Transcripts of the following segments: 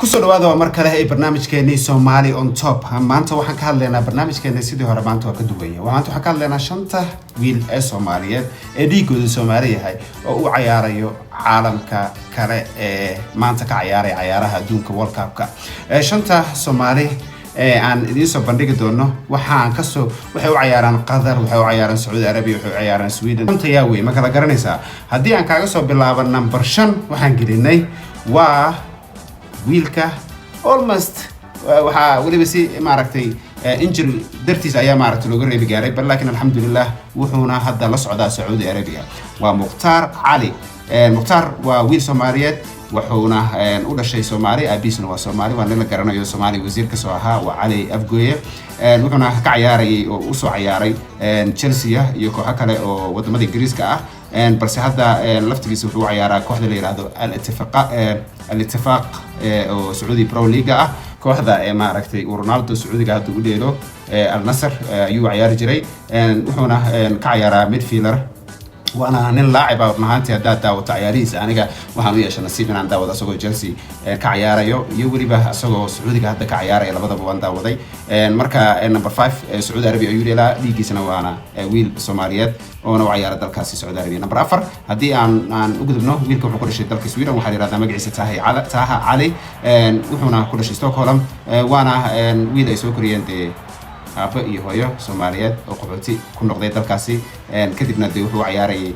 Kusoo dhawaada waa mar kale ee barnaamijkeenii Somali on Top. Maanta waxaan ka hadlaynaa barnaamijkeeni sidii hore, maanta waa ka duwanya. Maanta waxaan ka hadlaynaa shanta wiil ee Soomaaliyeed ee dhiigooda Soomaali yahay oo u cayaarayo caalamka kale ee maanta ka cayaaraya cayaaraha adduunka, World Cup-ka. Shanta Soomaali ee aan idiin soo bandhigi doono waxaan kasoo waxay u cayaaraan Qatar, waxay u cayaaraan Sacuudi Arabiya, waxay u cayaaraan Sweden. Shanta yaa wey, ma kala garanaysaa? Haddii aan kaaga soo bilaabo number 5, waxaan gelinay waa wiilka almost waxaa weliba si maaragtay injury dartiis ayaa maaragtay looga reebi gaaray, bal laakiin alxamdulilah wuxuuna hadda la socdaa Sacuudi Arabia. Waa Mukhtaar Cali. Mukhtaar waa wiil Soomaaliyeed, wuxuuna u dhashay Soomaali, aabiisna waa Soomaali, waa nin la garanayo, Soomaali wasiir kasoo ahaa, waa Cali Afgooye. Wuxuuna ka cayaarayay oo usoo cayaaray Chelsea iyo kooxo kale oo wadamada Ingiriiska ah, balse hadda laftigiisa wuxuu u cayaaraa kooxda la yihahdo Al Itifaaq oo Sacuudi Pro League ah, kooxda ee maaragtay uu Ronaldo Sacuudiga hadda u dheelo, Al Nasr ayuu cayaari jiray. Wuxuuna ka cayaaraa midfielder, waana nin laacib ah run ahaantii. Haddaad daawato cayaarihiisa, aniga waxaan u yeeshay nasiib inaan daawado asagoo Chelsea ka cayaarayo iyo weliba asagoo Sacuudiga hadda ka cayaaraya, labadaba waan daawaday. Marka number 5 Sacuudi Arabia ayuu dheelaa, dhiiggiisana waana wiil Soomaaliyeed oona u cayaara dalkaasi Sacuudi Arabia. Number 4 haddii aan u gudubno, wiilka wuxuu ku dhashay dalka Sweden. Waxaa la yihahdaa magaciisa Taaha Cali, wuxuuna ku dhashay Stockholm, waana wiil ay soo koriyeen dee aabbo iyo hooyo Soomaaliyeed oo qaxooti ku noqday dalkaasi. Kadibna dee wuxuu cayaarayay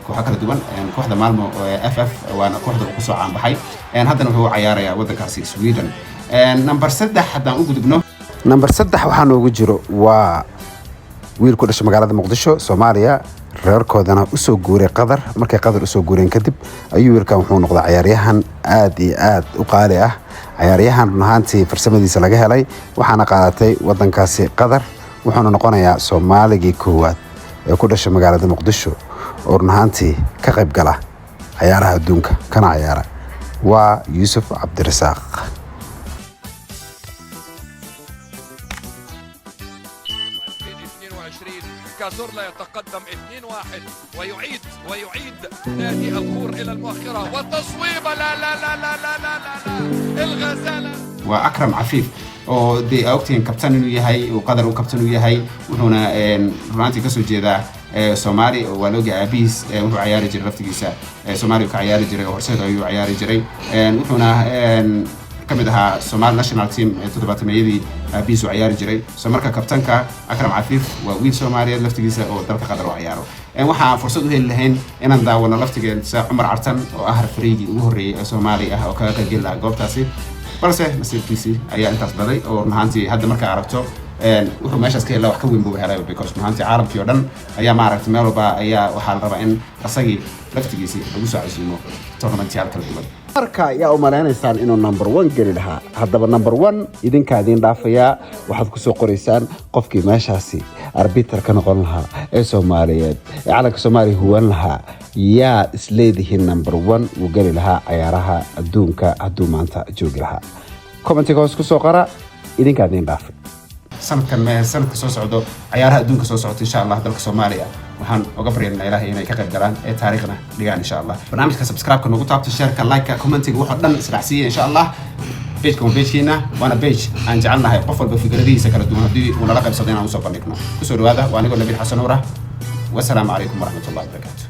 kooxo kala duwan, kooxda Malmo FF waana kooxda uu kusoo caanbaxay. Haddana wuxuu u cayaarayaa waddankaasi Sweden. Number 3 haddaan u gudubno, Number 3 waxaa noogu jiro waa wiil ku dhashay magaalada Muqdisho, Soomaaliya, reerkoodana usoo guuray Qatar. Markay Qatar usoo guureen kadib ayuu wiilkan wuxuu noqday cayaaryahan aad iyo aad u qaali ah, cayaaryahan run ahaantii farsamadiisa laga helay, waxaana qaadatay wadankaasi Qatar. Wuxuuna noqonayaa Soomaaligii koowaad ee ku dhashay magaalada Muqdisho oo run ahaantii ka qayb gala cayaaraha adduunka kana cayaara. Waa Yuusuf Cabdirasaaq. 22 كازورلا يتقدم 2-1 ويعيد ويعيد نادي الخور الى المؤخره والتصويبه، لا لا لا لا لا لا لا، لا الغزاله. Waa Akram Cafiif oo dee aa ogtihiin kabtan inuu yahay, uu Qatar uu kabtan uu yahay. Wuxuuna runaantii kasoo jeedaa Soomaali oo waa laogyahay aabihiis wuxuu cayaari jiray laftigiisa Soomaaliya ka cayaari jiray oo Horseed ayuu cayaari jiray. Wuxuuna ka mid ahaa Somali national team toddobaatameyadii aabihiis uu cayaari jiray. So marka kabtanka Akram Cafiif waa wiil Soomaaliyeed laftigiisa oo dalka Qatar u cayaaro. Waxaan fursad u heli lahayn inaan daawano laftigeesa Cumar Cartan oo ah referee-gii ugu horreeyey ee Soomaali ah oo kaga qaybgeli lahaa goobtaasi, balse nasiibkiisii ayaa intaas baday oo run ahaantii hadda markaa aragto wuxuu meeshaas ka helaa wax ka weyn buu helay, because run ahaantii caalamkii oo dhan ayaa maaragtay meel walba ayaa waxaa la rabaa in asagii laftigiisii lagu soo casuumo tournament-yaal kala duwan. Marka yaa u malaynaysaan inuu number 1 geli lahaa? Haddaba number 1 idinkaa idiin dhaafayaa. Waxaad kusoo qoraysaan qofkii meeshaasi arbiter ka noqon lahaa ee Soomaaliyeed ee calanka Soomaaliya huwan lahaa. Yaa isleedihiin number 1 uu geli lahaa cayaaraha adduunka hadduu maanta joogi lahaa? Comment-iga hoos kusoo qora, idinkaa idiin dhaafay. Sanadkan sanadka soo socdo, cayaaraha adduunka soo socota, insha Allah dalka Soomaaliya waxaan oga baryaynaa Ilaahay inay ka qayb galaan ee taariikhna dhigaan, insha Allah. Barnaamijka subscribe-ka nagu taabta, share-ka, like-ka, comment-iga, waxoo dhan israacsiiya, insha Allah. Page-ka waa page-kiina, waana page aan jecelnahay qof walba fikradihiisa kala duwan haddii uu nala qaybsado inaan usoo bandhigno. Kusoo dhawaada, waa anigoo Nabiil Xasan Nuur ah. Wasalaamu calaykum waraxmatullahi wabarakaatu.